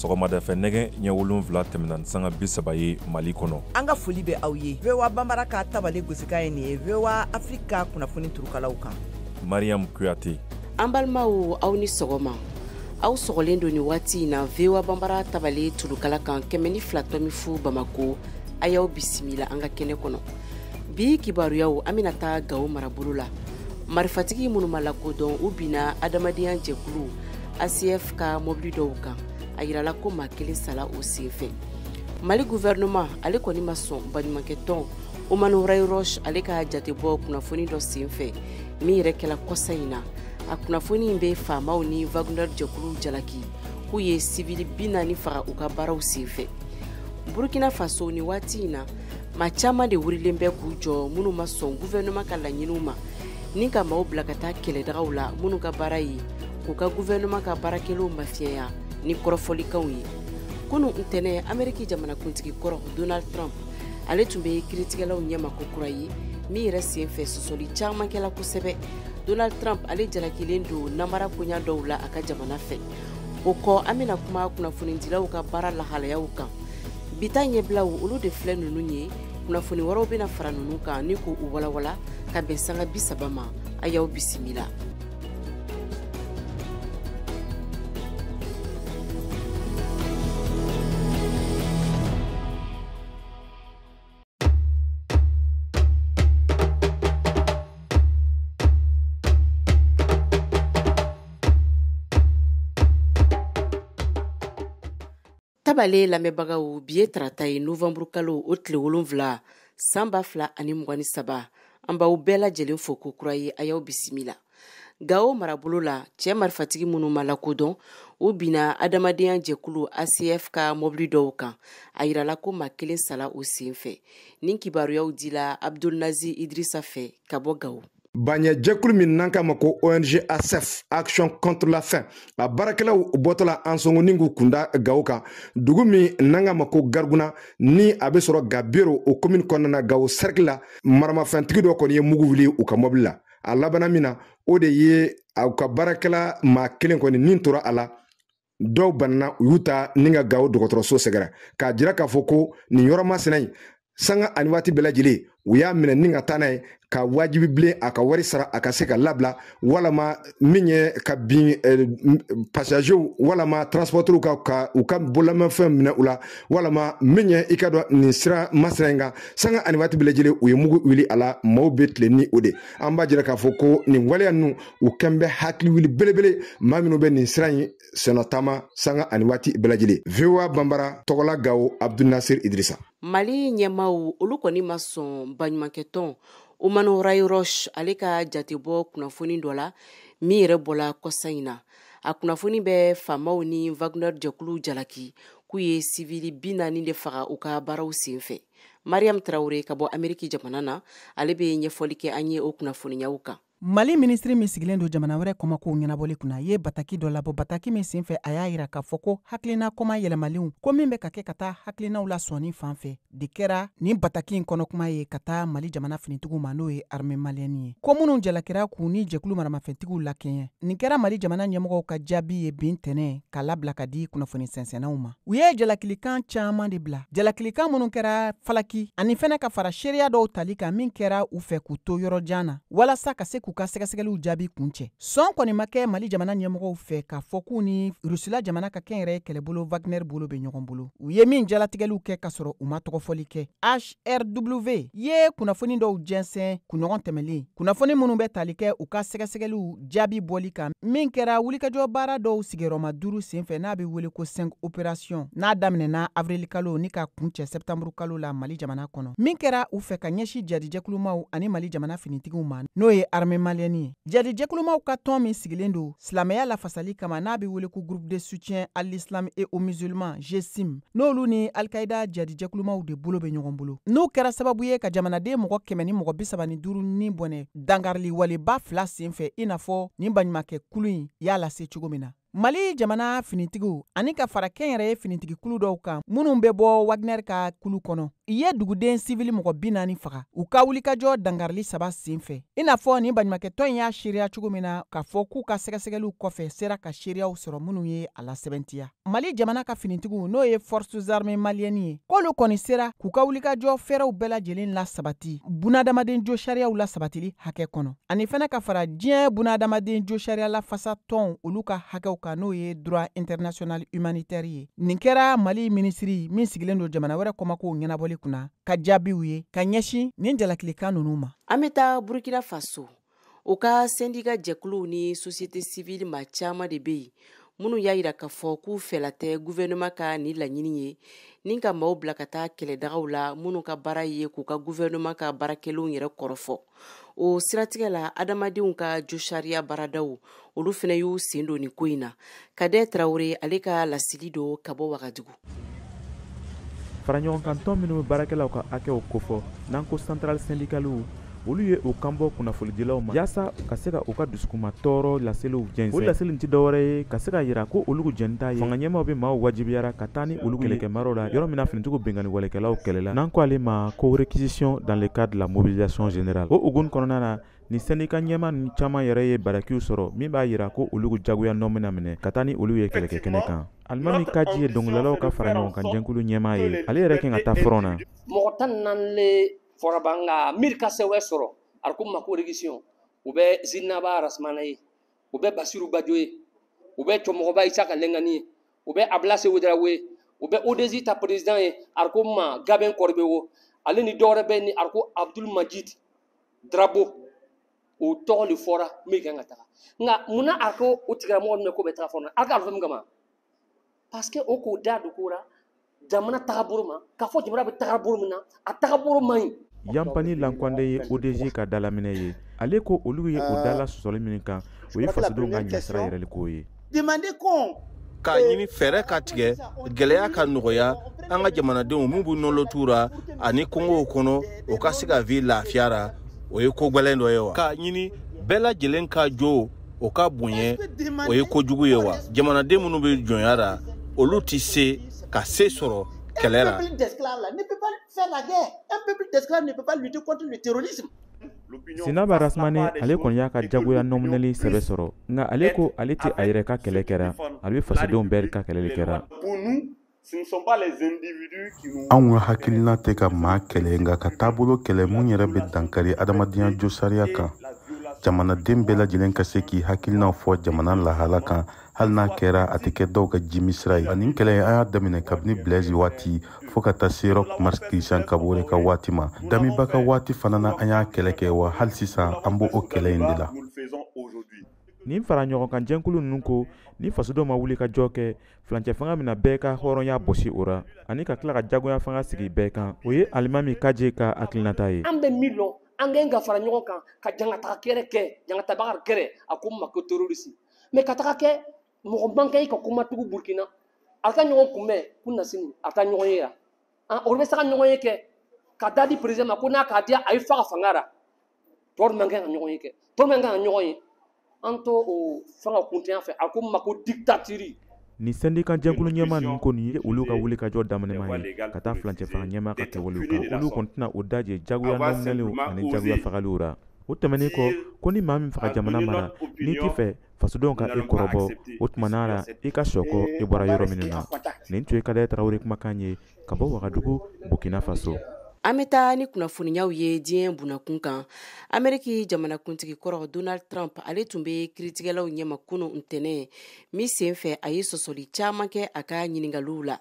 Sɔgɔmada fɛ nɛgɛ ɲɛ 7 tɛmɛna ni sanga 30 ye Mali kɔnɔ. An ka foli bɛ aw ye VOA Banbara ka tabale gosikan ye nin ye VOA Afrique ka kunnafoni turukalaw kan. Mariam Kuyate. An balimaw, aw ni sɔgɔma. Aw sɔgɔlen don nin waati in na VOA Banbara tabale turukala kan 102.0 Bamako. A y'aw bisimila an ka kɛnɛ kɔnɔ. Bi kibaruyaw, an bɛna taa Gawo marabolo la. Marifatigi minnu ma lakodɔn, u binna adamadenya jɛkulu ACF ka mobili dɔw kan. A yirala ko maa kelen sala o senfɛ. Mali gouvernement ale kɔni ma sɔn baɲumankɛtɔn Human Rights Watch ale ka jatebɔ kunnafoni dɔ senfɛ min yɛrɛ kɛla kɔsa in na. A kunnafoni in bɛ faamaw ni Wagner jɛkulu jalaki k'u ye sivili 40 faga u ka baaraw senfɛ. Burkina Faso, ni waati in na, maa caman de wurilen bɛ k'u jɔ minnu ma sɔn gouvernement ka laɲiniw ma ni ka maaw bila ka taa kɛlɛdagaw la minnu ka baara ye k'u ka gouvernement ka baarakɛlaw mafiɲɛya ni kɔrɔfɔlikanw ye. Kunu ntɛnɛn, Ameriki jamanakuntigi kɔrɔ Donald Trump ale tun bɛ kiiritigɛlaw ɲɛma ko kura ye min yɛrɛ senfɛ sɔsɔli caman kɛla kosɛbɛ. Donald Trump ale jalakilen don namara koɲa dɔw la a ka jamana fɛ. O kɔ, an bɛna kuma kunnafonidilaw ka baara lahalayaw kan. Bi ta ɲɛbilaw olu de filɛ ninnu ye. Kunnafoni wɛrɛw bɛna fara ninnu kan ni k'u walawala ka bɛn sanga 30 ma. A y'aw bisimila. Tabale lamɛnbagaw, bi ye tarata ye, novembre kalo o tile 7 san 2023. An b'aw bɛɛ lajɛlen fo ko kura ye, a y'aw bisimila. Gawo marabolo la, cɛ marifatigi minnu ma lakodɔn, u binna adamadenya jɛkulu ACF ka mobili dɔw kan. A yirala ko maa kelen sala o senfɛ. Nin kibaruyaw dila Abdul Nazi Idrissa fɛ ka bɔ Gawo. Baɲɛ jɛkulu min n'an k'a ma ko ONG ACF, Action contre la faim, a baarakɛlaw bɔtɔla Ansongo ni k'u kunda Gawo kan, dugu min n'an k'a ma ko Gariguna, ni a bɛ sɔrɔ Gabero o commune kɔnɔna na, Gawo cercle la, maramafɛntigi dɔ kɔni ye mugu wuli u ka mobili la. A labanna min na, o de ye u ka baarakɛla maa kelen kɔni nin tora a la. Dɔw banana, u y'u ta ni ka Gawo dɔgɔtɔrɔso sɛgɛrɛ k'a jira k'a fɔ ko nin yɔrɔ masina in, sanga ani waati bɛɛ lajɛlen u y'a minɛ ni ka taa n'a ye ka wajibi bilen a ka wari sara a ka se ka labila, walama min ye ka bin passagers walama transporteurs ka u ka bololamafɛn minɛ u la, walama min ye i ka dɔn nin sira masina in kan, sanga ani waati bɛɛ lajɛlen u ye mugu wuli a la. Maaw bɛ tilen ni o de. An b'a jira k'a fɔ ko nin waleya ninnu u kɛn bɛ hakili wuli belebele maa minnu bɛ nin sira in sennɔ taama sanga ani waati bɛɛ lajɛlen. VOA Banbara tɔgɔla Gawo, Abdul Nasir Idrissa. Mali ɲɛmaaw olu kɔni ma sɔn baɲumankɛtɔn Human Rights Watch ale ka jatebɔ kunnafoni dɔ la min yɛrɛ bɔla kɔsa in na. A kunnafoni bɛ faamaw ni Wagner jɛkulu jalaki k'u ye sivili 40 de faga u ka baaraw senfɛ. Mariam Traoré ka bɔ Ameriki jamana na, ale bɛ ɲɛfɔli kɛ an ye o kunnafoniyaw kan. Mali minisiri min sigilen don jamana wɛrɛ kɔmakow ɲɛnabɔli kunna ye bataki dɔ labɔ, bataki min senfɛ a y'a yira k'a fɔ ko hakilina kɔma yɛlɛmalenw ko min bɛ ka kɛ ka taa hakilinaw la sɔnni fan fɛ de kɛra nin bataki in kɔnɔkuma ye ka taa Mali jamana finitigiw ma, n'o ye armée malienne ye, ko minnu jalakira k'u ni jɛkulu maramafɛntigiw lakɛɲɛ. Nin kɛra Mali jamana ɲɛmɔgɔw ka jaabi ye bin tɛnɛ k'a labila ka di kunnafoni sɛnsɛnnaw ma. U ye jalakilikan caman de bila, jalakilikan minnu kɛra falaki ani fɛnɛ ka fara seereya dɔw tali kan min kɛra u fɛ k'u to yɔrɔ jan na walasa ka se k'u ka sɛgɛsɛgɛliw jaabi kuncɛ. Sɔn kɔni ma kɛ Mali jamana ɲɛmɔgɔw fɛ k'a fɔ k'u ni Rusila jamana ka kɛnyɛrɛye kɛlɛbolo Wagner bolo bɛ ɲɔgɔn bolo. U ye min jalatigɛliw kɛ k'a sɔrɔ u ma tɔgɔfɔli kɛ. HRW ye kunnafoni dɔw jɛnsɛn kunɲɔgɔn tɛmɛlen, kunnafoni minnu bɛ tali kɛ u ka sɛgɛsɛgɛliw jaabi bɔli kan min kɛra wulikajɔ baara dɔw sigiyɔrɔma 5 senfɛ n'a bɛ wele ko 5 opération, n'a daminɛna avril kalo ni ka kuncɛ septembre kalo la Mali jamana kɔnɔ, min kɛra u fɛ ka ɲɛsin jadijɛkulumaw ani Mali jamana finitigiw ma, n'o ye armée malienne ye. Jadijɛkulumaw ka tɔn min sigilen don silamɛya lafasali kama n'a bɛ wele ko groupe de soutien à l'islam et aux musulmans GSIM, n'olu ni Al-Qaïda jadijɛkulumaw de bolo bɛ ɲɔgɔn bolo, n'o kɛra sababu ye ka jamanaden mɔgɔ 135 ni bɔnɛ dankarili waleba 2 senfɛ, i n'a fɔ nin baɲumankɛ kulu in y'a lase cogo min na. Mali jamana finitigiw ani ka fara kɛnyɛrɛye finitigikulu dɔw kan minnu bɛ bɔ Wagner ka kulu kɔnɔ, ye duguden sivili mɔgɔ 40 faga u ka wulikajɔ dankarili 3 sen fɛ. I n'a fɔ nin baɲumankɛtɔn in y'a seereya cogo min na k'a fɔ k'u ka sɛgɛsɛgɛliw kɔfɛ sera ka seereyaw sɔrɔ minnu ye a lasɛbɛntiya. Mali jamana ka finitigiw, n'o ye Forces armées maliennes ye, k'olu kɔni sera k'u ka wulikajɔ fɛɛrɛw bɛɛ lajɛlen lasabati bunadamaden jo sariyaw lasabatili hakɛ kɔnɔ, ani fɛnɛ ka fara diɲɛ bunadamaden jo sariya lafasa tɔnw olu ka hakɛw kan, n'o ye droit international humanitaire ye. Nin kɛra Mali minisiri min sigilen don jamana wɛrɛ kɔmakow ɲɛnabɔli kunna ka jaabiw ye ka ɲɛsin nin jalakilikan ninnu ma. An bɛ taa Burkina Faso. O ka sɛndika jɛkuluw ni société civile maa caman de bɛ yen minnu y'a yira k'a fɔ k'u fɛla tɛ gouvernement ka nin laɲini ye ni ka maaw bila ka taa kɛlɛdagaw la minnu ka baara ye k'u ka gouvernement ka baarakɛlenw yɛrɛ kɔrɔfɔ. O siratigɛ la, adamadenw ka josariya baaradaw olu fana y'u sen don nin ko in na. Kadɛ Tarawele, ale ka laseli don ka bɔ Wagadugu. Faraɲɔgɔnkantɔn minnu bɛ baarakɛlaw ka hakɛw kofɔ, n'an ko centrale syndicalew, olu ye u kanbɔ kunnafonidilaw ma yaasa ka se ka u ka dusukuma tɔɔrɔ laseliw jɛnsɛn. O laseli tɛ dɔwɛrɛ ye ka se ka yira ko olu jɛn t'a ye fanga ɲɛmaaw bɛ maaw wajibiyara ka taa ni olu kɛlɛkɛmaraw la, yɔrɔ min na finitigiw binkanni walekɛlaw kɛlɛla, n'an ko ale ma ko réquisition dans le cadre de la mobilisation générale. O hukumu kɔnɔna na, ni syndicat ɲɛmaa ninnu caman yɛrɛ ye barakiw sɔrɔ min b'a yira ko olu jagoya nɔ bɛna minɛ ka taa ni olu ye kɛlɛkɛ kɛnɛ kan. Alimami Kaji ye dɔnkilidalaw ka fara ɲɔgɔn kan jɛnkulu ɲɛmaa ye. Ale yɛrɛ kan ka taa front na. Mɔgɔ 14 le fɔra ban nka miiri ka sɛbɛn sɔrɔ a ko ma ko réquisition. U bɛ Zinaba Rasmana ye, u bɛ Basiru Bajo ye, u bɛ cɛmɔgɔba Isaka Lengani ye, u bɛ Abila Ouédraogo ye, u bɛ ODG ta président ye, a ko ma Gabin Kɔribewo, ale ni dɔwɛrɛ bɛ ni a ko Abdul Majid Drabo. O tɔgɔ de fɔra min kan ka taga. Nka munna a ko o tigilamɔgɔ ninnu ko bɛ taga fɔlɔ a ka fɛn min kama? Parce que o k'o da don ko la jamana tagabolo ma, k'a fɔ jamana bɛ taga bolo min na, a tagabolo man ɲi. Yanpani Lankwande ye ODG ka dalaminɛ ye. Ale ko olu ye o dala sɔsɔli min kan, o ye fasodenw ka ɲɛsira yɛrɛliko ye. K'a ɲini fɛɛrɛ ka tigɛ, gɛlɛya ka nɔgɔya an ka jamanadenw min b'u nɔlɔtu ra ani kɔngɔw kɔnɔ, o ka se ka vi lafiya ra, o ye ko gwɛlɛn dɔ ye wa? K'a ɲini bɛɛ lajɛlen ka jo o ka bonya, o ye kojugu ye wa? Jamanaden minnu bɛ jɔnya ra, olu tɛ se ka se sɔrɔ kɛlɛ la. Faire la guerre. Un peuple d'esclaves ne peut pas lutter contre le terrorisme. Sinaba Rasmane, ale kɔni y'a ka jagoya nɔminɛli sɛbɛ sɔrɔ, nka ale ko ale tɛ a yɛrɛ ka kɛlɛ kɛra, ale bɛ fasodenw bɛɛ ka kɛlɛ de kɛra. Anw ka hakilina tɛ ka maa kɛlɛ, nka ka taabolo kɛlɛ mun yɛrɛ bɛ dankari adamadenya josariya kan. Jamanaden bɛɛ lajɛlen ka se k'i hakilinaw fɔ jamana lahala kan, hali n'a kɛra a tɛ kɛ dɔw ka jimi sira ye. Nin kɛlɛ, an y'a daminɛ kabini Blaise waati fɔɔ ka taa se Roch Marc Christian Kabore ka waati ma. Damiba ka waati fana na, an y'a kɛlɛ kɛ, wa hali sisan an b'o o kɛlɛ in de la. Nin fara ɲɔgɔn kan jɛnkulu ninnu ko ni fasodenw ma wuli ka jɔ kɛ, furancɛ fanga bɛna bɛɛ ka hɔrɔnya bɔsi o ra ani ka tila ka jagoya fanga sigi bɛɛ kan. O ye Alimami Kaje ka hakilinata ye. An bɛ min lɔn, an kɛn ka fara ɲɔgɔn kan ka jangataga kɛlɛ kɛ, jangatabaga kɛlɛ, a ko ma ko terroriste. Mais ka taga kɛ mɔgɔ man kan ka kuma tugu Burkina, a ka ɲɔgɔn kunbɛn kunasini, a taa ɲɔgɔn ye yan, olu bɛ se ka ɲɔgɔn ye kɛ ka da di président ma ko n'a k'a diya a ye faga fanga la. Tɔɔrɔ man kan ka ɲɔgɔn ye kɛ, tɔɔrɔ man kan ka ɲɔgɔn ye. An to o fanga kuntenya fɛ, a ko ma ko dictature. Ni syndicat jɛnkulu ɲɛmaa ninnu ko nin ye olu ka wulikajɔ daminɛman ye ka taa furancɛ fanga ɲɛmaa ka kɛwalew kan. Olu kɔni tɛna o daje jagoya nɔminɛliw ani jagoya fagaliw ra. O tɛmɛnen kɔ, ko ni maa min faga jamana mara, n'i t'i fɛ fasodenw ka e kɔrɔbɔ, o tuma na i ka sɔkɔ i bɔra yɔrɔ minnu na. Nin tun ye Kadɛ Tarawele kumakan ye ka bɔ Wagadugu, Burkina Faso. An bɛ taa ni kunnafoniyaw ye diɲɛ bunakun kan. Ameriki jamanakuntigi kɔrɔ Donald Trump, ale tun bɛ kiiritigɛlaw ɲɛma kunu ntɛnɛn min sen fɛ, a ye sɔsɔli caman kɛ a ka ɲiningaliw la.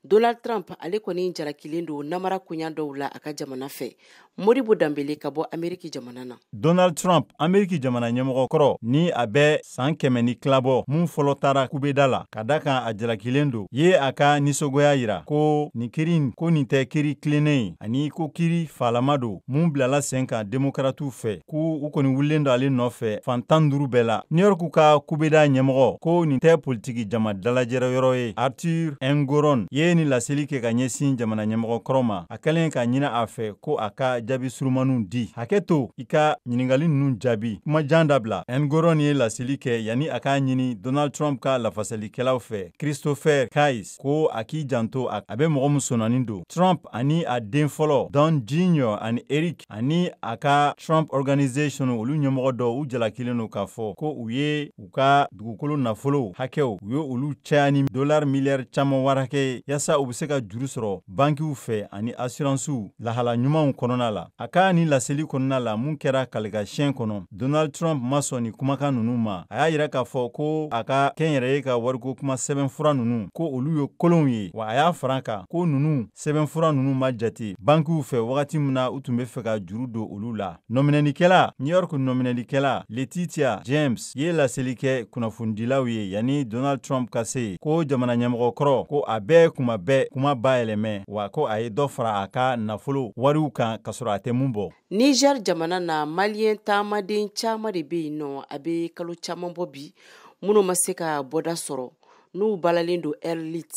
Donald Trump, ale kɔni jalakilen don namara koɲa dɔw la a ka jamana fɛ. Modibo Danbele ka bɔ Ameriki jamana na. Donald Trump, Ameriki jamana ɲɛmɔgɔ kɔrɔ, ni a bɛ san 100 ni tilabɔ, mun fɔlɔ taara kubeda la ka da kan a jalakilen don, ye a ka nisɔngoya yira ko nin kiri, ko nin tɛ kiri tilennen ye, ani ko kiri falama don mun bilala sen kan demokratiw fɛ, k'u u kɔni wulilen don ale nɔfɛ fan 15 bɛɛ la. New York ka kubeda ɲɛmɔgɔ ko nin tɛ politiki jama dalajɛrɛ yɔrɔ ye. Arthur Engoron ye ye nin laseli kɛ ka ɲɛsin jamana ɲɛmɔgɔ kɔrɔ ma, a kɛlen ka ɲini a fɛ ko a ka jaabi surumaniw di. Hakɛ to i ka ɲininkali ninnu jaabi, kuma jan dabila. Engoron ye laseli kɛ yanni a k'a ɲini Donald Trump ka lafasalikɛlaw fɛ, Christopher Kise, ko a k'i janto, a bɛ mɔgɔ min sɔnɔni don. Trump ani a den fɔlɔ Don Jr ani Eric ani a ka Trump Organization, olu ɲɛmɔgɔ dɔw, u jalakilen don k'a fɔ ko u ye u ka dugukolo nafolo hakɛw, u ye olu caya ni dolari miliyari caman wari hakɛ ye, yaasa u bɛ se ka juru sɔrɔ bankiw fɛ ani assurancew lahala ɲumanw kɔnɔna la. A ka nin laseli kɔnɔna la, mun kɛra kalikan kɔnɔ, Donald Trump ma sɔn nin kumakan ninnu ma. A y'a yira k'a fɔ ko a ka kɛnyɛrɛye ka wariko kuma sɛbɛnfura ninnu, ko olu ye kolonw ye, wa a y'a fara kan ko ninnu sɛbɛnfura ninnu ma jate bankiw fɛ wagati min na u tun bɛ fɛ ka juru don olu la. Nɔminɛlikɛla, New York nɔminɛlikɛla Letitia James ye laseli kɛ kunnafonidilaw ye yanni Donald Trump ka se, ko jamana ɲɛmɔgɔ kɔrɔ, ko a bɛɛ kuma bɛɛ kuma bayɛlɛmɛ, wa ko a ye dɔ fara a ka nafolo wariw kan ka sɔrɔ a tɛ mun bɔ. Niger jamana na, Maliyɛn taamaden caman de bɛ yen nɔ, a bɛ kalo caman bɔ bi, minnu ma se ka bɔda sɔrɔ, n'u balalen don Arlit.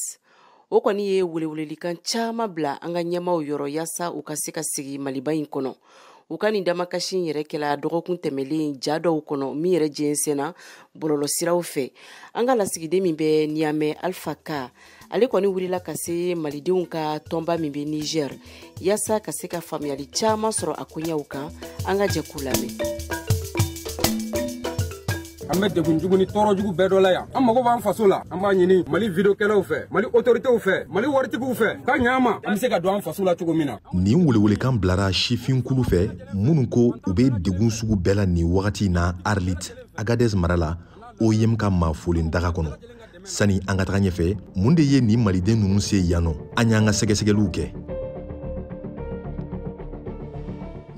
O kɔni ye welewelelikan caman bila an ka ɲɛmaw yɔrɔ, yaasa u ka se ka sigi Maliba in kɔnɔ. U ka nin damakasi in yɛrɛ kɛla dɔgɔkun tɛmɛlen ja dɔw kɔnɔ, min yɛrɛ jɛnsɛnna bɔlɔlɔsiraw fɛ. An ka lasigiden min bɛ Niamey, Alpha Ka, ale kɔni wulila ka se Malidenw ka tɔnba min bɛ Niger, yaasa ka se ka faamuyali caman sɔrɔ a koɲɛw kan. An ka jɛ k'u lamɛn. An bɛ degun jugu ni tɔɔrɔ jugu bɛɛ dɔ la yan. An mago b'an faso la. An b'a ɲini Mali videokɛlaw fɛ, Mali autoritéw fɛ, Mali waritigiw fɛ, k'a ɲɛ an ma, an bɛ se ka don an faso la cogo min na. Nin welewelekan bilara sifinkulu fɛ minnu ko u bɛ degun sugu bɛɛ la nin wagati in na Arlit, Agadez mara la, OIM ka maafolen daga kɔnɔ. Sani an ka taga ɲɛfɛ, mun de ye nin Maliden ninnu se yan nɔ? An y'an ka sɛgɛsɛgɛliw kɛ.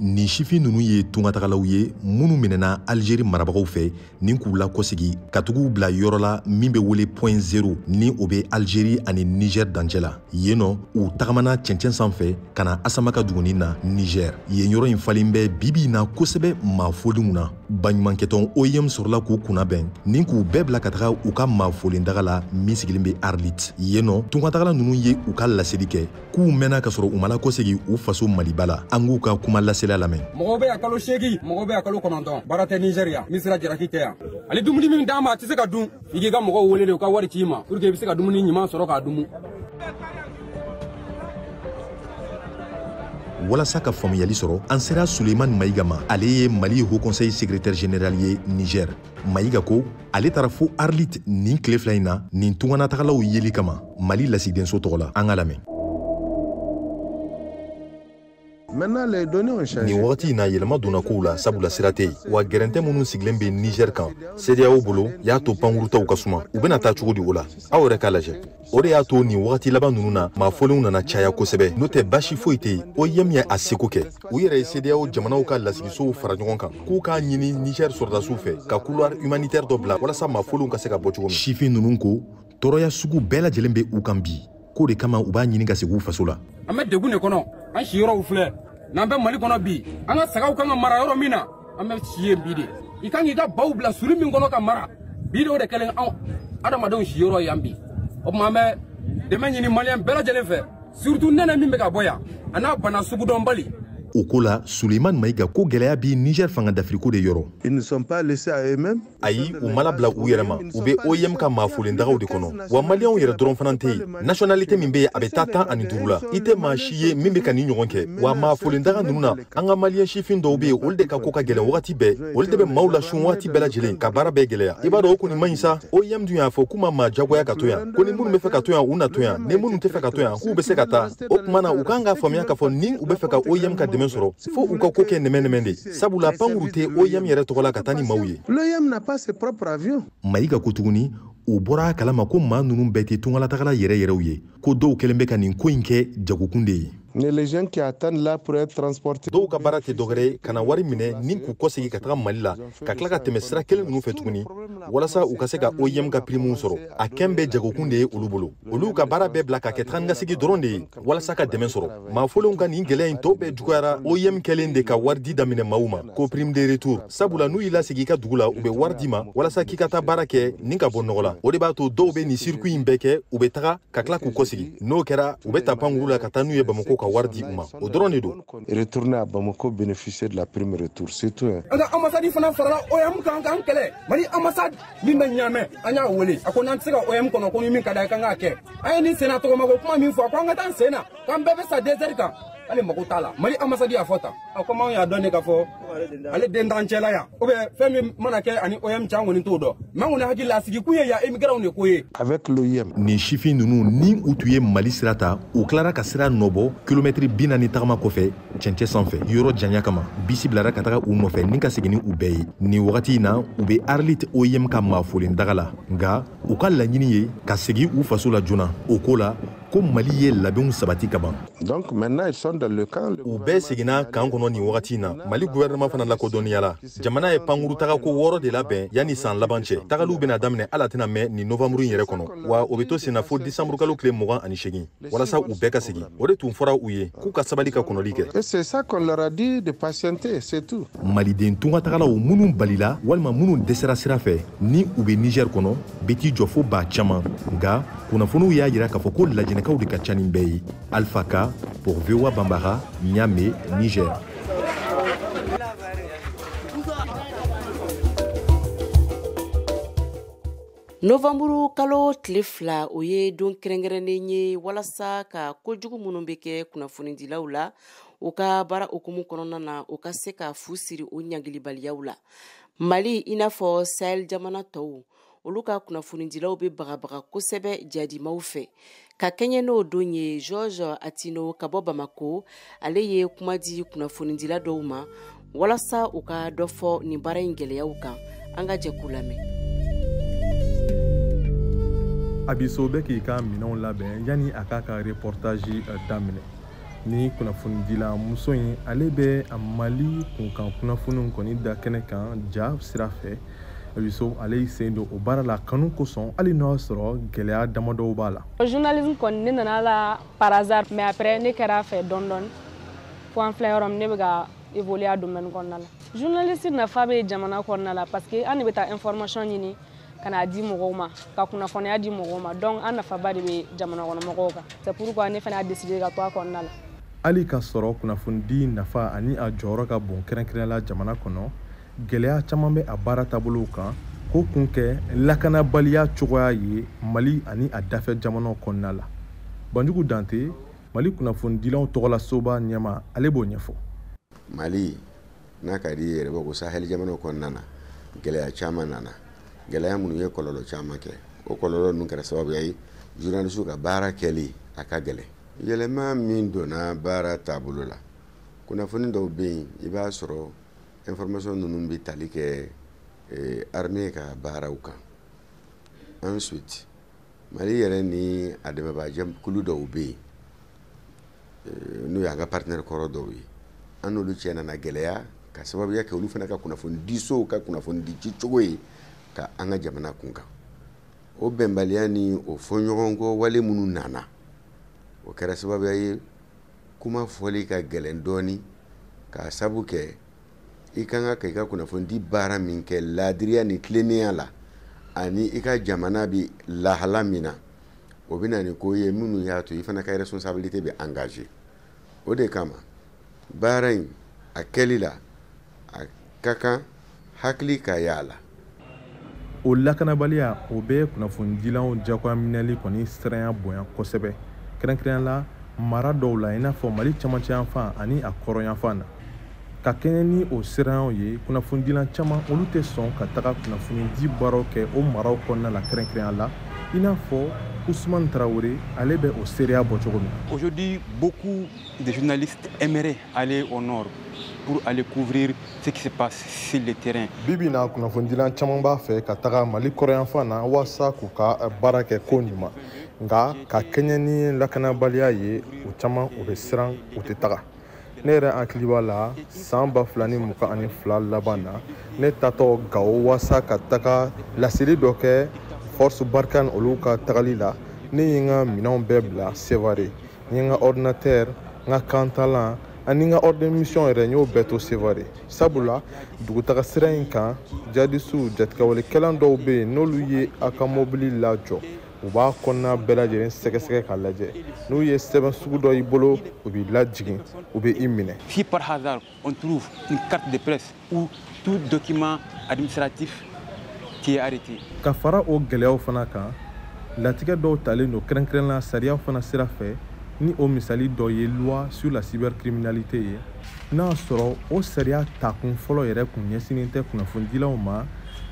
Nin sifin ninnu ye tungatagalaw ye minnu minɛna Algérie marabagaw fɛ ni k'u lakɔsegi ka tugu bila yɔrɔ la min bɛ wele Point Zéro, ni o bɛ Algérie ani Niger dancɛ la. Yen nɔ, u tagamana cɛncɛn sanfɛ ka na Asamaka duguni na Niger. Yen yɔrɔ in falen bɛ bibi in na kosɛbɛ maafolenw na. Baɲumankɛtɔn OIM sɔrɔla k'u kunnabɛn ni k'u bɛɛ bila ka taga u ka maafolen daga la min sigilen bɛ Arlit. Yen nɔ, tungatagala ninnu ye u ka laseli kɛ k'u mɛnna ka sɔrɔ u ma lakɔsegi u faso Maliba la. An k'u ka kuma laseli lamɛn. Mɔgɔw bɛ yan kalo 8, mɔgɔw bɛ yan kalo 9, baara tɛ Niger yan, misira jaraki tɛ yan. Ale dumuni min d'an ma, a tɛ se ka dun. I k'i ka mɔgɔw wele de, u ka wari ci i ma pour que i bɛ se ka dumuni ɲuman sɔrɔ k'a dumu. Walasa ka faamuyali sɔrɔ, an sera Suleiman Mayiga ma. Ale ye Mali Haut Conseil secrétaire général ye Niger. Mayiga ko ale taara fo Arlit nin tile 2 in na nin tunganatagalaw yeli kama Mali lasigidenso tɔgɔ la. An ka lamɛn. Nin wagati in na, yɛlɛma donna kow la, sabula sira tɛ yen, wa gɛrɛntɛ minnu sigilen bɛ Niger kan CEDEAO bolo y'a to pankurutaw ka suma. U bɛna taa cogo di o la? Aw yɛrɛ k'a lajɛ. O de y'a to nin wagati laban ninnu na, maafolenw nana caya kosɛbɛ. N'o tɛ, baasi foyi tɛ yen. OIM ye a seko kɛ. U yɛrɛ ye CEDEAO jamanaw ka lasigisow fara ɲɔgɔn kan k'u k'a ɲini Niger sɔrɔdasiw fɛ ka couloir humanitaire dɔ bila walasa maafolenw ka se ka bɔ cogo min. Sifin ninnu ko tɔɔrɔya sugu bɛɛ lajɛlen bɛ u kan bi, k'o de kama u b'a ɲini ka segin u faso la. An bɛ degun de kɔnɔ, an siyɔrɔw filɛ. N'an bɛ Mali kɔnɔ bi, an ka sagaw kan ka mara yɔrɔ min na, an bɛ si yen bi de. I kan k'i ka baw bila sulu min kɔnɔ ka mara bi de, o de kɛlen anw adamadenw siyɔrɔ yan bi. O tuma, an bɛ dɛmɛ ɲini Maliyɛn bɛɛ lajɛlen fɛ, surtout nɛnɛ min bɛ ka bɔ yan, a n'a bana sugudɔnbali. O ko la, Suleiman Mayiga ko gɛlɛya bi Niger fanga dafiriko de yɔrɔ. Ils ne sont pas laissés à eux-mêmes. Ayi, u ma labila u yɛrɛ ma. U bɛ OIM ka maafolen dagaw de kɔnɔ, wa Maliyɛnw yɛrɛ dɔrɔn fana tɛ yen. Nationalité min bɛ yen, a bɛ taa 15 la. I tɛ maa si ye min bɛ ka nin ɲɔgɔn kɛ. Wa maafolen daga ninnu na, an ka Maliyɛn sifin dɔw bɛ yen, olu de ka ko ka gɛlɛn wagati bɛɛ, olu de bɛ maaw lasun wagati bɛɛ lajɛlen ka baara bɛɛ gɛlɛya. I b'a dɔn, o kɔni man ɲi sa. OIM dun y'a fɔ k'u ma maa jagoya ka to yan, ko ni minnu bɛ fɛ ka to yan, u na to yan, ni minnu tɛ fɛ ka to yan, k'u bɛ se ka taa. O tuma na, u kan k'a faamuya k'a fɔ ni u bɛ fɛ ka OIM ka dɛmɛ sɔrɔ, fo u ka ko kɛ nɛmɛ-nɛmɛ de, sabula pankuru tɛ OIM yɛrɛ tɔgɔ la ka taa ni maaw ye. L'OIM n'a pas ses propres avions. Mayiga ko tuguni, u bɔra a kalama ko maa ninnu bɛɛ tɛ tungalatagala yɛrɛ yɛrɛw ye, ko dɔw kɛlen bɛ ka nin ko in kɛ jagokun de ye. Les gens qui attendent là pour être transportés. Dɔw ka baara tɛ dɔwɛrɛ ye ka na wari minɛ ni k'u kɔsegin ka taga Mali la, ka tila ka tɛmɛ sira kelen ninnu fɛ tuguni walasa u ka se ka OIM ka prime sɔrɔ. A kɛn bɛɛ jagokun de ye olu bolo. Olu ka baara bɛɛ bila ka kɛ taga ni ka segin dɔrɔn de ye walasa ka dɛmɛ sɔrɔ. Maa fɔlenw ka nin gɛlɛya in tɔ bɛɛ juguyara OIM kɛlen de ka wari di daminɛ maaw ma ko prime de retour. Sabula n'u y'i lasegin i ka dugu la, u bɛ wari d'i ma walasa k'i ka taa baara kɛ ni ka bɔ nɔgɔ la. O de b'a to dɔw bɛ nin circuit in bɛɛ kɛ, u bɛ taga ka tila k'u kɔsegin. N'o kɛra, u bɛ taa pankuru la ka taa n'u ye Bamako ka wari di u ma. O dɔrɔn de don. Retourner à Bamako, bénéficier de la prime retour, c'est tout. An ka ambassade fana farala OIM kan k'an kɛlɛ. Mali ambassade min bɛ Ɲamɛ, an y'a wele. A ko n'an tɛ se ka OIM kɔnɔ, ko ni min ka d'a ye k'an k'a kɛ. An ye nin senna tɔgɔma ko kuma min fɔ, a ko an ka taa sen na, k'an bɛɛ bɛ sa désert kan. Ale mago t'a la. Mali ambassade y'a fɔ tan. A komi anw y'a dɔn de k'a fɔ ale den t'an cɛla yan. Ou bien fɛn min mana kɛ ani OIM cɛ, an kɔni t'o dɔn. Mais an kɔni hakili la, a sigi kun ye yan immigrants de ko ye. Avec l'OIM. Nin sifin ninnu ni u tun ye Mali sira ta, u tilara ka sira nɔbɔ kilomɛtiri 40 tagama kɔfɛ cɛncɛn sanfɛ yɔrɔ janya kama. Bisi bilara ka taga u nɔfɛ ni ka segin ni u bɛɛ ye. Nin wagati in na, u bɛ Arlit OIM ka maafolen daga la, nka u ka laɲini ye ka segin u faso la joona. O ko la, ko Mali ye labɛnw sabati ka ban. Donc maintenant ils sont dans le camp. U bɛɛ seginna kan kɔnɔ nin wagati in na. Mali gouvernement fana lakodɔnniyala. Jamana ye pankuru tagako 6 de labɛn yanni san laban cɛ. Tagaliw bɛna daminɛ ala tɛna mɛn nin novembre in yɛrɛ kɔnɔ, wa o bɛ to sen na fo décembre kalo tile 28 walasa u bɛɛ ka segin. O de tun fɔra u ye k'u ka sabali ka kɔnɔli kɛ. Et c'est ça qu'on leur a dit, de patienter, c'est tout. Maliden tungatagalaw minnu balila walima minnu dɛsɛra sira fɛ ni u bɛ Niger kɔnɔ, bɛ t'i jɔ fo ba caman. Nka kunnafoniw y'a jira k'a fɔ ko lajɛnɛkaw de ka ca ni bɛɛ ye. Alpha Ka pour VOA Bambara, Niamey, Niger. Novembre kalo tile 2, o ye don kɛrɛnkɛrɛnnen ye walasa ka kojugu minnu bɛ kɛ kunnafonidilaw la, u ka baara hukumu kɔnɔna na, u ka se ka fu siri o ɲangilibaliyaw la. Mali, i n'a fɔ Sahel jamana tɔw, olu ka kunnafonidilaw bɛ bagabaga kosɛbɛ jadimaw fɛ. Ka kɛɲɛ n'o don ye, George Atino ka bɔ Bamako, ale ye kuma di kunnafonidila dɔw ma walasa u ka dɔ fɔ nin baara in gɛlɛyaw kan. An ka jɛ k'u lamɛn. Abiso bɛ k'i ka minɛnw labɛn yanni a k'a ka reportage daminɛ. Ni kunnafonidila muso in, ale bɛ Mali kunkan kunnafoniw kɔni da kɛnɛ kan ja sira fɛ. Abiso, ale y'i sen don o baara la kanu kosɔn, hali n'o y'a sɔrɔ gɛlɛya damadɔw b'a la. Journalisme kɔni, ne nana la par hasard, mais après ne kɛra a fɛ dɔɔni dɔɔni fo an filɛ yɔrɔ min, ne bɛ ka évoluer a domaine kɔnɔna la. Journaliste nafa bɛ jamana kɔnɔna la parce que an de bɛ taa information ɲini ka n'a di mɔgɔw ma, ka kunnafoniya di mɔgɔw ma, donc an nafaba de bɛ jamana kɔnɔ mɔgɔw kan. C'est pourquoi ne fana y'a décidé ka to a kɔnɔna la. Hali ka sɔrɔ kunnafonidi nafa ani a jɔyɔrɔ ka bon kɛrɛnkɛrɛnnenya la jamana kɔnɔ, gɛlɛya caman bɛ a baara taabolow kan k'o kun kɛ lakanabaliya cogoya ye Mali ani a dafɛ jamanaw kɔnɔna la. Banjugu Dante, Mali kunnafonidilaw tɔgɔlasoba ɲɛma, ale b'o ɲɛfɔ. Mali n'a ka di ye yɛrɛ ko Sahel jamanaw kɔnɔna na, gɛlɛya caman nana. Gɛlɛya minnu ye kɔlɔlɔ caman kɛ, o kɔlɔlɔ ninnu kɛra sababuya ye journaliste ka baara kɛli a ka gɛlɛn. Yɛlɛma min donna baara taabolo la, kunnafoni dɔw bɛ yen, i b'a sɔrɔ information ninnu bɛ tali kɛ armée ka baaraw kan. Ensuite, Mali yɛrɛ ni a dɛmɛbaajɛkulu dɔw bɛ yen, n'o y'an ka partenaire kɔrɔ dɔw ye, an n'olu cɛ nana gɛlɛya ka sababuya kɛ olu fana ka kunnafonidisow ka kunnafonidi cogo ye ka an ka jamana kun kan. O bɛnbaliya ni o fɔɲɔgɔnkɔ wale minnu nana, o kɛra sababuya ye kuma fɔli ka gɛlɛn dɔɔni, k'a sabu kɛ i kan ka i ka kunnafonidi baara min kɛ laadiriya ni tilennenya la, ani i ka jamana bɛ lahala min na, o bɛ na ni ko ye minnu y'a to i fana ka responsabilité bɛ engagé. O de kama baara in a kɛli la, a ka kan hakili ka y'a la. O lakanabaliya, o bɛ kunnafonidilaw jagoya minɛli kɔni siranya bonya kosɛbɛ, kɛrɛnkɛrɛnnenya la mara dɔw la, i n'a fɔ Mali camancɛ yanfan ani a kɔrɔn yanfan na. Ka kɛɲɛ ni o siranyaw ye, kunnafonidilan caman olu tɛ sɔn ka taga kunnafonidi baaraw kɛ o maraw kɔnɔna la, kɛrɛnkɛrɛnnenya la I n'a fɔ Ousmane Traoré, ale bɛ o seereya bɔ cogo min na. Aujourd'hui, beaucoup de journalistes aimeraient aller au nord pour aller couvrir ce qui se passe sur le terrain. Bi bi in na, kunnafonidilan caman b'a fɛ ka taga Mali kɔrɔyanfan na walasa k'u ka baara kɛ ko ɲuman, nka ka kɛɲɛ ni lakanabaliya ye, u caman u bɛ siran, u tɛ taga. Ne yɛrɛ hakili b'a la, san 2022 laban na, ne tatɔ Gawo walasa ka taga laseli dɔ kɛ Force Barkhane olu ka tagali la, ne ye n ka minɛnw bɛɛ bila Sevare. N ye n ka ordinateur, n ka kantalan ani n ka ordre de mission yɛrɛ, n y'o bɛɛ to Sevare, sabula dugutaga sira in kan, jadisiw jatigɛwalekɛlan dɔw bɛ yen, n'olu ye a ka mobili lajɔ, u b'a kɔnɔna bɛɛ lajɛlen sɛgɛsɛgɛ k'a lajɛ. N'u ye sɛbɛn sugu dɔ y'i bolo, u b'i lajigin, u bɛ i minɛ. Si par hasard on trouve une carte de presse ou tout document administratif qui est arrêté. Ka fara o gɛlɛyaw fana kan, latigɛ dɔw talen don kɛrɛnkɛrɛnla sariya fana sira fɛ, ni o misali dɔ ye loi sur la cybercriminalité ye. N'a sɔrɔ o sariya takun fɔlɔ yɛrɛ kun ɲɛsinnen tɛ kunnafonidilaw ma,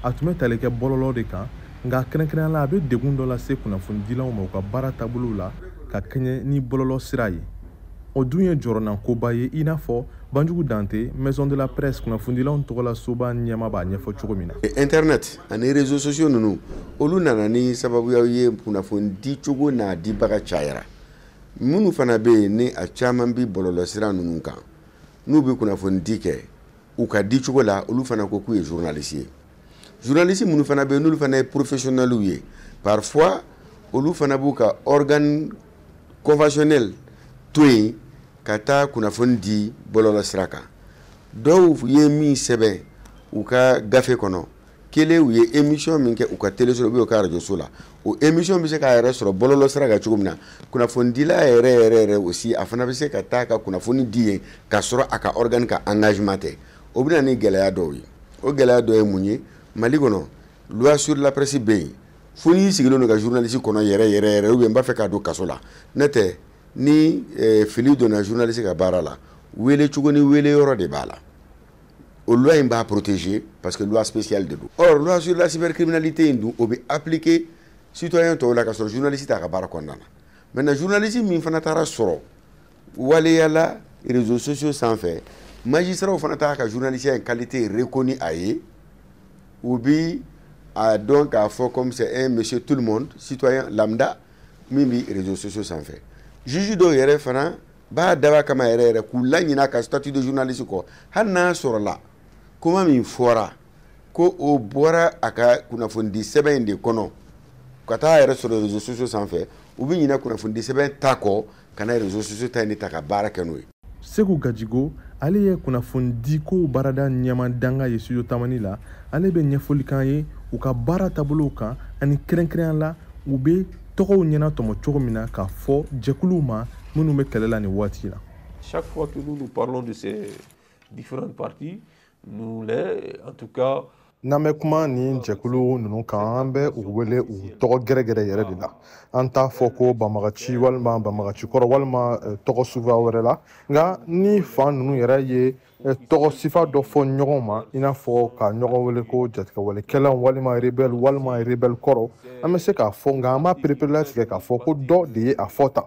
a tun bɛ tali kɛ bɔlɔlɔ de kan, nka kɛrɛnkɛrɛnnenya la, a bɛ degun dɔ lase kunnafonidilaw ma u ka baara taabolo la ka kɛɲɛ ni bɔlɔlɔ sira ye. O dun ye jɔrɔnankoba ye, i n'a fɔ Banjugu Dante, Maison de la Presse kunnafonidilaw tɔgɔla soba ɲɛma b'a ɲɛfɔ cogo min na. Internet ani réseaux sociaux ninnu, olu nana ni sababuyaw ye, kunnafoni di cogo n'a dibaga cayara. Minnu fana bɛ yen, ni a caman bi bɔlɔlɔsira ninnu kan, n'u bɛ kunnafoni di kɛ u ka di cogo la, olu fana ko k'u ye journaliste ye. Journaliste minnu fana bɛ yen, n'olu fana ye professionnels ye, parfois olu fana b'u ka organe conventionnel to yen ka taa kunnafoni di bɔlɔlɔ sira kan. Dɔw ye min sɛbɛn u ka gafe kɔnɔ, kelen u ye émission min kɛ u ka téléso la ou bien u ka radio so la, o émission bɛ se k'a yɛrɛ sɔrɔ bɔlɔlɔ sira kan cogo min na, kunnafonidila yɛrɛ yɛrɛ yɛrɛ aussi, a fana bɛ se ka taa ka kunnafoni di yen k'a sɔrɔ a ka organe ka engagement tɛ. O bɛ na ni gɛlɛya dɔw ye. O gɛlɛya dɔ ye mun ye? Mali kɔnɔ, loi sur la presse bɛ yen, fo n'i sigilen don ka journaliste kɔnɔ yɛrɛ yɛrɛ yɛrɛ, ou bien n b'a fɛ k'a don kaso la. N'o tɛ, ni fili donna journaliste ka baara la, wele cogo ni wele yɔrɔ de b'a la. O loi in b'a protéger parce que loi spéciale de don. Or loi sur la cybercriminalité in dun, o bɛ appliquer citoyen tɔw la ka sɔrɔ journaliste t'a ka baara kɔnɔna na. Maintenant, journaliste min fana taara sɔrɔ waleya la réseaux sociaux sanfɛ, magistrat fana t'a ka journaliste in qualité reconnue a ye, u bi a dɔn k'a fɔ comme c'est un monsieur tout le monde, citoyen lambda min bi réseaux sociaux sanfɛ. Juge dɔw yɛrɛ fana b'a dab'a kama yɛrɛ yɛrɛ k'u laɲinɛ ka statut de journaliste kɔ, hali n'a sɔrɔla kuma min fɔra ko o bɔra a ka kunnafonidi sɛbɛn in de kɔnɔ ka taa yɛrɛ sɔrɔ réseaux sociaux sanfɛ, u bɛ ɲinɛ kunnafonidi sɛbɛn ta kɔ ka na réseaux sociaux ta in de ta ka baara kɛ n'o ye. Segu Gajigo, ale ye kunnafonidi kow baarada ɲɛma danga ye Studio Tamani la. Ale bɛ ɲɛfɔli k'an ye u ka baara taabolow kan, ani kɛrɛnkɛrɛnya la u bɛ tɔgɔw ɲɛna tɔmɔ cogo min na k'a fɔ jɛkuluw ma minnu bɛ kɛlɛ la nin waati la. Chaque fois que nous nous parlons de ces différentes parties, nous les, en tout cas, N'an bɛ kuma nin jɛkulu ninnu kan, an bɛ u wele u tɔgɔ gɛrɛgɛrɛ yɛrɛ de la. An t'a fɔ ko banbagaci walima banbagaci kɔrɔ walima tɔgɔ suguya wɛrɛ la. Nka ni fan ninnu yɛrɛ ye tɔgɔ sifa dɔ fɔ ɲɔgɔn ma, i n'a fɔ ka ɲɔgɔn wele ko jatigɛwalekɛlaw walima rebelle walima rebelle kɔrɔ, an bɛ se k'a fɔ, nka an b'a pereperelatigɛ k'a fɔ ko dɔ de ye a fɔ tan,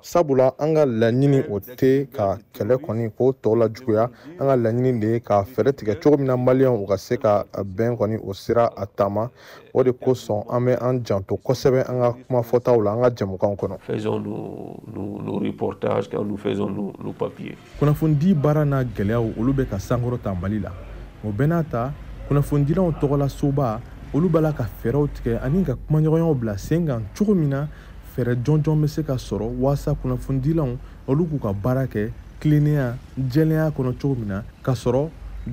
sabula an ka laɲini o tɛ ka kɛlɛ kɔni k'o tɔ lajuguya. An ka laɲini de ye ka fɛɛrɛ tigɛ cogo min na maliyɛnw u ka se ka bɛn kɔni o sira a taama. O de kosɔn an bɛ an janto kosɛbɛ an ka kuma fɔtaw la an ka jɛmukanw kɔnɔ. Faisons nos reportages, quand nous faisons nos papiers. Kunnafonidi baara n'a gɛlɛyaw, olu bɛ ka sankɔrɔ ta Mali la. O bɛɛ n'a ta, kunnafonidilaw tɔgɔla soba olu b'a la ka fɛɛrɛw tigɛ ani ka kumaɲɔgɔnyaw bila sen kan cogo min na fɛɛrɛ jɔnjɔn bɛ se ka sɔrɔ walasa kunnafonidilaw olu k'u ka baara kɛ tilennenya, jɛlenya kɔnɔ cogo min na, k'a sɔrɔ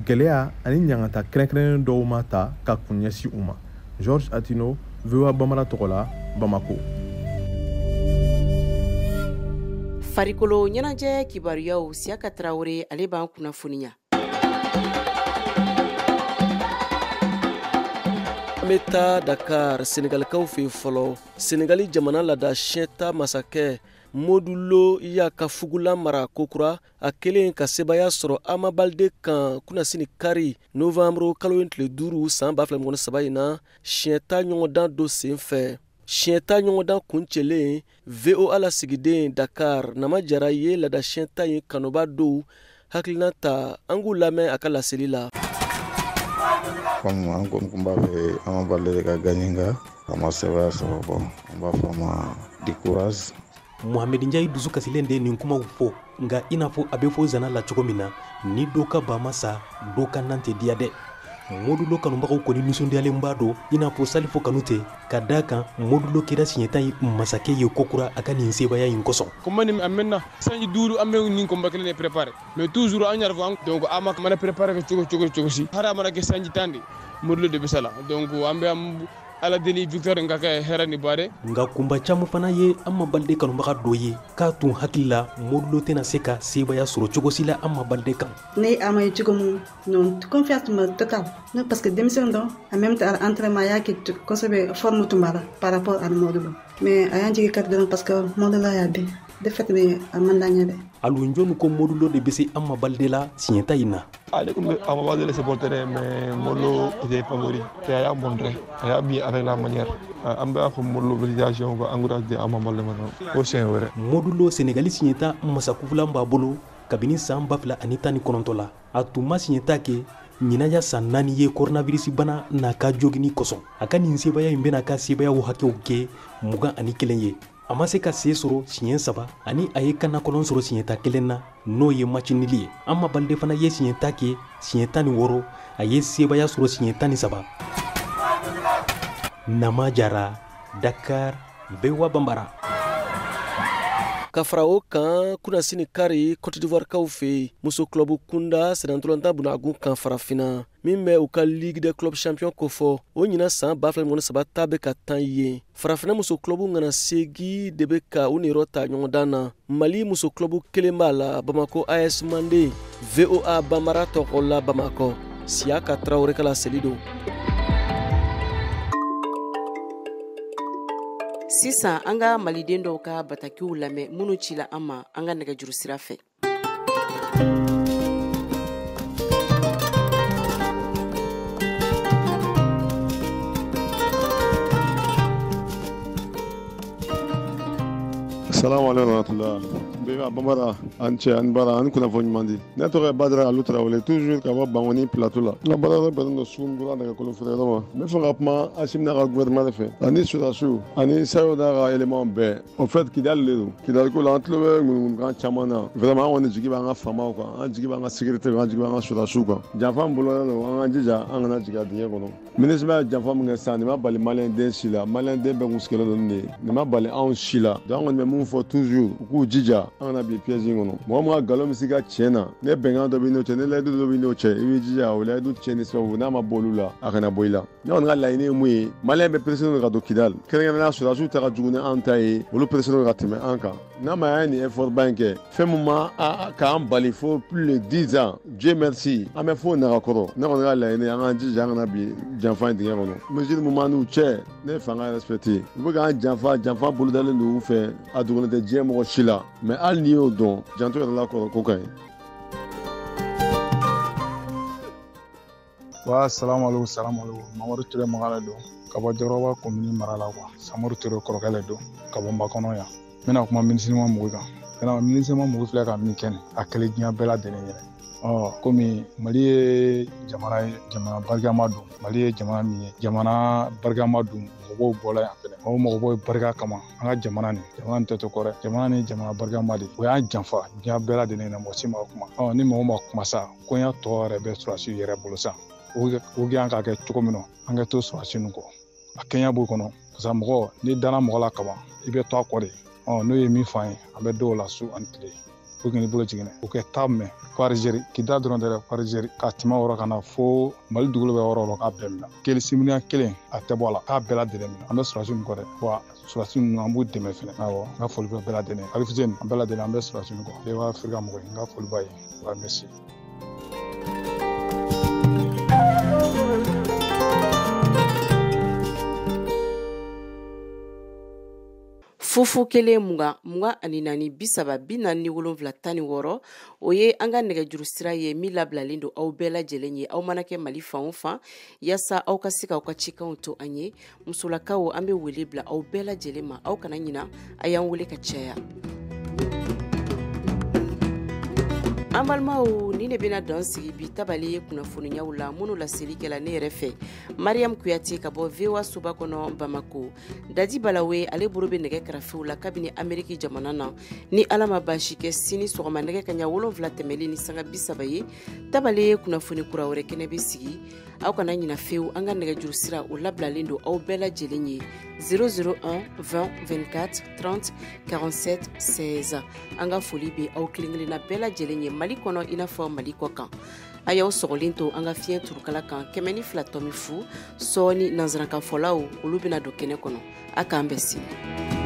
gɛlɛya ani ɲangata kɛrɛnkɛrɛnnen dɔw ma ta ka kun ɲɛsin u ma. Georges Atino, VOA Bambara tɔgɔ la, Bamako. Farikolo ɲɛnajɛ kibaruyaw, Siyaka Tarawele ale b'an kunnafoniya. An bɛ taa Dakar, Senegalikaw fɛ yen fɔlɔ. Senegali jamana laada siɲɛta masakɛ Modou Lo y'a ka fugulan mara kokura, a kelen ka sebaaya sɔrɔ Ama Balde kan kunasini kari novembre kalo in tile 5 san 2023 in na, siɲɛta ɲɔgɔndan dɔ sen fɛ. Siɲɛ ta ɲɔgɔndan kuncɛlen, VOA lasigiden Dakar Nama Jara ye laada siɲɛ ta in kanuba dɔw hakilina ta, an k'u lamɛn a ka laseli la. Comme an kɔni tun b'a fɛ Ama Baldé de ka gagner, nka a ma sɛbɛya sɔrɔ. Bon, an b'a fɔ a ma du courage. Mohamed Ndiaye dusu kasilen de nin kumaw fɔ, nka i n'a fɔ a bɛ fɔ zana la cogo min na, ni dɔ ka ba ma sa, dɔ ka nan tɛ diya dɛ. Modou Lo kanubagaw kɔni nisɔndiyalen b'a don i n'a fɔ Salifo Kanute, ka da kan Modou Lo kɛra siɲɛ tan ye masakɛ ye kokura a ka nin sebaya in kosɔn. Combat nin a mɛnna sanji 5, an bɛ nin combat kelen de préparé, mais toujours an yɛrɛ fɔ, donc a ma mana préparé kɛ cogo cogo cogo si, hali a mana kɛ sanji 10 de, Modou Lo de bɛ sa la. Donc an bɛ Ala deli victoire in ka kɛ hɛrɛ ni baare. Nka kunba caman fana ye Ama Baldé kanubaga dɔ ye k'a tun hakili la Modou Lo tɛna se ka sebaya sɔrɔ cogo si la Ama Baldé kan. Ne Ama ye cogo min, non, confiance tun bɛ total, non, parce que denmisɛnnin dɔ, en même temps entraînement a y'a kɛ kosɛbɛ, forme tun b'a la par rapport à Modou Lo, mais a y'an jigi kari dɔrɔn parce que Modou Lo y'a bin défaite ni a man d'an ye dɛ. Alu jɔnni ko Modou Lo de bɛ se Ama Baldé la siɲɛ ta in na? Ale tun bɛ Ama Baldé le supporter, mais Modou Lo était favori. A y'a montré, a y'a mis avec la manière. An b'a fɔ Modou Lo félicitations, ka encouragé di Ama Baldé ma o siɲɛ wɛrɛ. Modou Lo, Senegali siɲɛ ta masakufulan b'a bolo kabini san 2019 la. A tun ma siɲɛ ta kɛ ɲinan ya san 4 ye coronavirus bana n'a ka jogini kosɔn. A ka nin sebaya in bɛna ka sebayaw hakɛw kɛ 21 ye. A ma se ka se sɔrɔ siɲɛ 3, ani a ye kannakɔlɔn sɔrɔ siɲɛ ta kelen na, n'o ye match nul ye. Ama Baldé fana ye siɲɛ ta kɛ siɲɛ 16, a ye sebaya sɔrɔ siɲɛ 13. Nama Jara, Dakar, VOA Bambara. Ka fara o kan, kunnasini kari Cote d'Ivoire kaw fɛ yen, muso club kunda sennantolatan bunagun kan farafinna min bɛ u ka Ligue des clubs champions kofɔ, o ɲinan san 2023 ta bɛ ka tan yen. Farafinna muso club ŋana segi de bɛ ka u niyɔrɔ ta ɲɔgɔndan na. Mali muso club kelen b'a la, Bamako AS Mande. VOA Bambara tɔgɔ la Bamakɔ, Siyaka Tarawele ka laseli don. Sisan an ka maliden dɔw ka batakiw lamɛn minnu cila an ma an ka nɛgɛjuru sira fɛ. Salamu alaikum warahmatullah. VOA Bambara, an cɛ an bara an kunnafoni ɲuman di. Ne tɔgɔ ye Badara Alu Tarawele, toujours ka bɔ Bangoni plateau la. N ka baara yɔrɔ bɛnnen don Sugunikura nɛgɛkolo feereyɔrɔ ma. N bɛ fɛ ka kuma Assimi n'a ka gouvernement de fɛ, ani sɔrɔdasiw ani Sayo n'a ka élément bɛɛ. Au fait, Kidali de don. Kidali ko la, an tulo bɛ ŋunuŋunukan caman na. Vraiment, an kɔni jigi b'an ka faamaw kan, an jigi b'an ka sécurité kan, an jigi b'an ka sɔrɔdasiw kan. Janfa min bolodalen don, an k'an jija an kana jigin a dingɛ kɔnɔ. MINUSMA ye janfa min kɛ sisan, nin ma bali maliyɛn den si la. Maliyɛn den bɛɛ kun sigilen don nin de ye. Nin ma bali anw si la. Donc an kɔni bɛ mun fɔ toujours, u k'u jija an kana bin piège in kɔnɔ. Mɔgɔ min ka nkalon bɛ se ka tiɲɛ na, ne bɛnkan dɔ b'i n'o cɛ, ne layidu dɔ b'i n'o cɛ, i b'i jija o layidu tiɲɛni sababu n'a ma bɔ olu la, a kana bɔ i la. Ne kɔni ka laɲini ye mun ye, maliyɛn bɛɛ pressé don ka don Kidali. Kɛrɛnkɛrɛnnenya sɔrɔdasiw ta ka jugu ni an ta ye, olu pressé don ka tɛmɛ an kan. N'a ma y'a nin effort ba in kɛ, fɛn min ma k'an bali fo plus de 10 ans, Dieu merci, an bɛ fo nagakɔrɔ. Ne kɔni ka laɲini, an k'an jija an kana bin janfa in dingɛ kɔnɔ. Mesure min b'an n'u cɛ, ne fanga respecté. U bɛ k'an janfa, janfa bolodalen don u fɛ, a dogolen tɛ diɲɛ mɔgɔ si la. Mais hali n'i y'o dɔn, janto yɛrɛ la kɔrɔ ko ka ɲi. Wa salamu alaikum, salamu alaikum. Mamadu Ture Maga le don ka bɔ Jɔrɔba komini mara la kuwa. Samori Ture kɔrɔkɛ le don ka bɔ Makɔnɔ yan. N bɛna kuma MINUSMA mɔgɔw kan. Yala MINUSMA mɔgɔw filɛ ka min kɛ nin, a kɛlen diɲɛ bɛɛ lajɛlen ɲɛna. Komi Mali ye jamana ye, jamana barikama don. Mali ye jamana min ye, jamana barikama don. Mɔgɔw bɔla yan fɛnɛ. O mɔgɔw barika kama an ka jamana nin, jamana nin tɛ to kɔ dɛ. Jamana ni jamana barikama de. O y'an janfa diɲɛ bɛɛ lajɛlen na, mɔgɔ si ma kuma. Ni mɔgɔ ma kuma sa, koɲɛ tɔ yɛrɛ bɛ sɔrɔdasiw yɛrɛ bolo sa. O k'an k'a kɛ cogo min na, an ka to sɔrɔdasi ninnu kɔ. A kɛɲɛ b'o kɔnɔ. Parce que mɔgɔ, n'i danna mɔgɔ la kaban, i bɛ to a kɔ de. N'o ye min fɔ an ye, an bɛ dɔw la su ani tile. O k'i bolo jiginɛ. O kɛ taa mɛn fo Alizeri, Kidali dɔrɔn tɛ dɛ, fo Alizeri ka tɛmɛ o yɔrɔ kan na fo Mali dugukolo bɛ yɔrɔ o yɔrɔ k'a bɛɛ minɛ. Kelen siminiya kelen a tɛ bɔ a la, k'a bɛɛ lajɛlen minɛ. An bɛ sɔrɔdasi ninnu kɔ dɛ. Wa sɔrɔdasi ninnu an b'u dɛmɛ fɛnɛ. Awɔ, n ka foli bɛ bɛɛ lajɛlen. Alifuseni, an bɛɛ lajɛlen an bɛ sɔrɔdasi ninnu kɔ. VOA Afrika mɔgɔ ye, n ka foli b'a ye. Wa merci. Fu Fufu 1 20 24 30 47 16, o ye an ka nɛgɛjuru sira ye min labilalen don aw bɛɛ lajɛlen ye, aw mana kɛ Mali fan o fan, yaasa aw ka se k'aw ka cikanw to an ye. Musolakaw, an bɛ wele bila aw bɛɛ lajɛlen ma, aw kana ɲina, a y'an wele ka caya. An balimaw, ni ne bɛna dan sigi bi tabale kunnafoniyaw la minnu laseli kɛla ne yɛrɛ fɛ, Mariam Kuyate ka bɔ VOA soba kɔnɔ Bamako. Dadi Balawe, ale bolo bɛ nɛgɛ karafew la kabini Ameriki jamana na. Ni Ala ma baasi kɛ, sini sɔgɔma nɛgɛ kaɲa 7 tɛmɛlen ni sanga 30 ye, tabale kunnafoni kura wɛrɛ kɛnɛ bɛ sigi. Aw kana ɲina fewu, an ka nɛgɛjuru sira o labilalen don aw bɛɛ lajɛlen ye 001 20 24 30 47 16. An ka foli bɛ aw kelen kelenna bɛɛ lajɛlen ye Mali kɔnɔ i n'a fɔ Mali kɔ kan. A y'aw sɔgɔlen to an ka fiɲɛ turukala kan 102.0. Sɔɔni nanzarakanfɔlaw, olu bɛna don kɛnɛ kɔnɔ. A k'an bɛn sini.